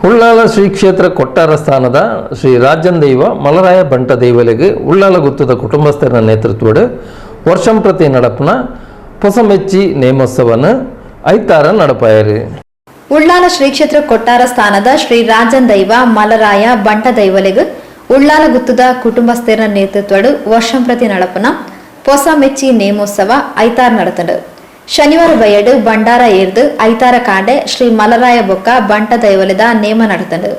ಉಳ್ಳಾಲ ಶ್ರೀ ಕ್ಷೇತ್ರ ಕೊಟ್ಟಾರ ಸ್ಥಾನದ ಶ್ರೀ ರಾಜನ್ ದೈವ ಮಲರಾಯ ಬಂಟ ದೈವಲೆಗ್ ಉಳ್ಳಾಲ ಗುತ್ತದ ಕುಟುಂಬಸ್ಥರ ನೇತೃತ್ವಡ್ ವರ್ಷಂಪ್ರತಿ ನಡಪುನ ಪೊಸಮೆಚ್ಚಿ ನೇಮೋತ್ಸವನ್ ಐತಾರ ನಡಪಾಯರು. ಉಳ್ಳಾಲ ಶ್ರೀ ಕ್ಷೇತ್ರ ಕೊಟ್ಟಾರ ಸ್ಥಾನದ ಶ್ರೀ ರಾಜನ್ ದೈವ ಮಲರಾಯ ಬಂಟ ದೈವಲೆಗ್ ಉಳ್ಳಾಲ ಗುತ್ತದ ಕುಟುಂಬಸ್ಥರ ನೇತೃತ್ವಡ್ ವರ್ಷಂಪ್ರತಿ ನಡಪುನ ಪೊಸ ಮೆಚ್ಚಿ ನೇಮೋತ್ಸವ ಐತಾರ ನಡತಂಡು. ಶನಿವಾರ ಬಯ್ಯಡ್ ಭಂಡಾರ ಏರ್ದು ಐತಾರ ಕಾಂಡೆ ಶ್ರೀ ಮಲರಾಯ ಬೊಕ್ಕ ಬಂಟ ದೈವಲೆದ ನೇಮ ನಡತಂಡು.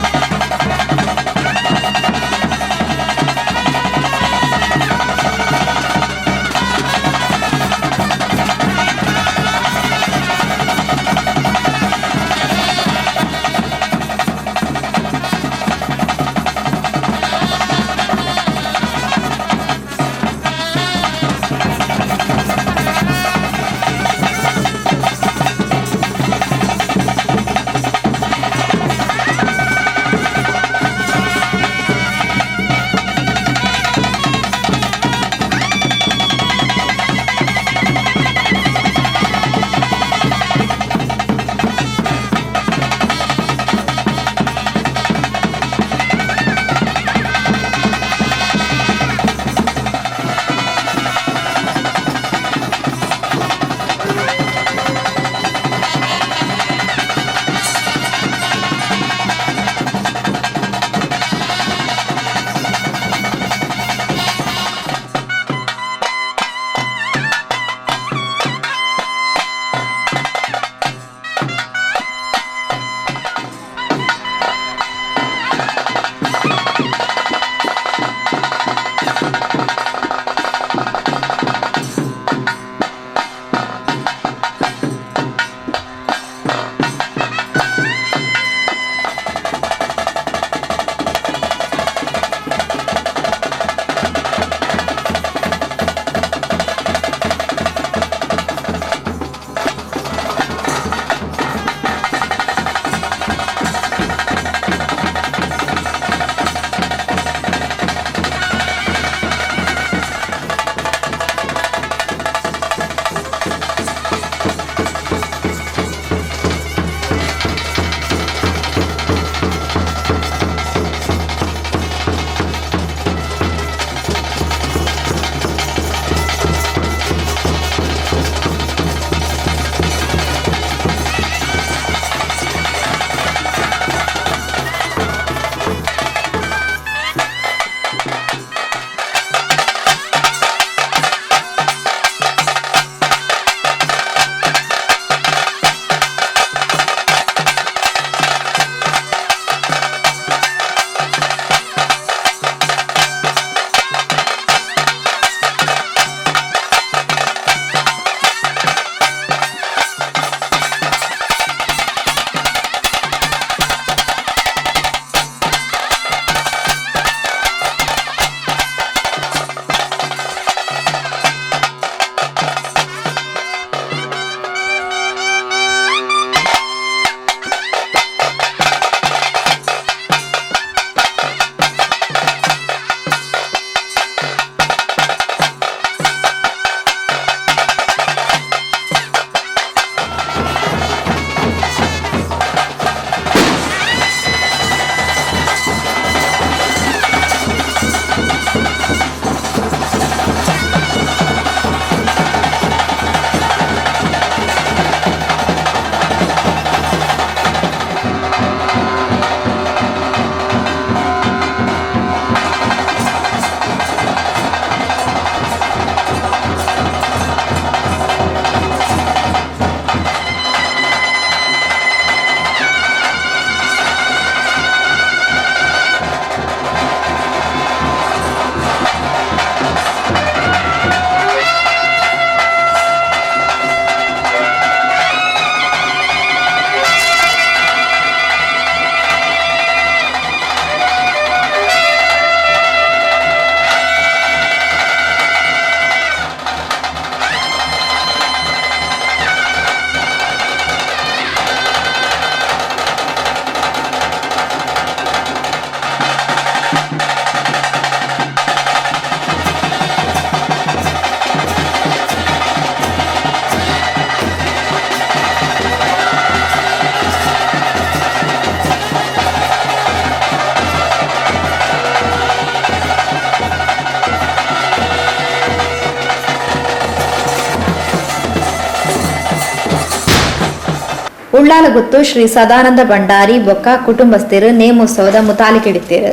ಉಳ್ಳಾಲಗುತ್ತು ಶ್ರೀ ಸದಾನಂದ ಭಂಡಾರಿ ಬೊಕ್ಕ ಕುಟುಂಬಸ್ಥರು ನೇಮೋತ್ಸವದ ಮುತಾಲಿಕೆಡಿತ್ತೇರು.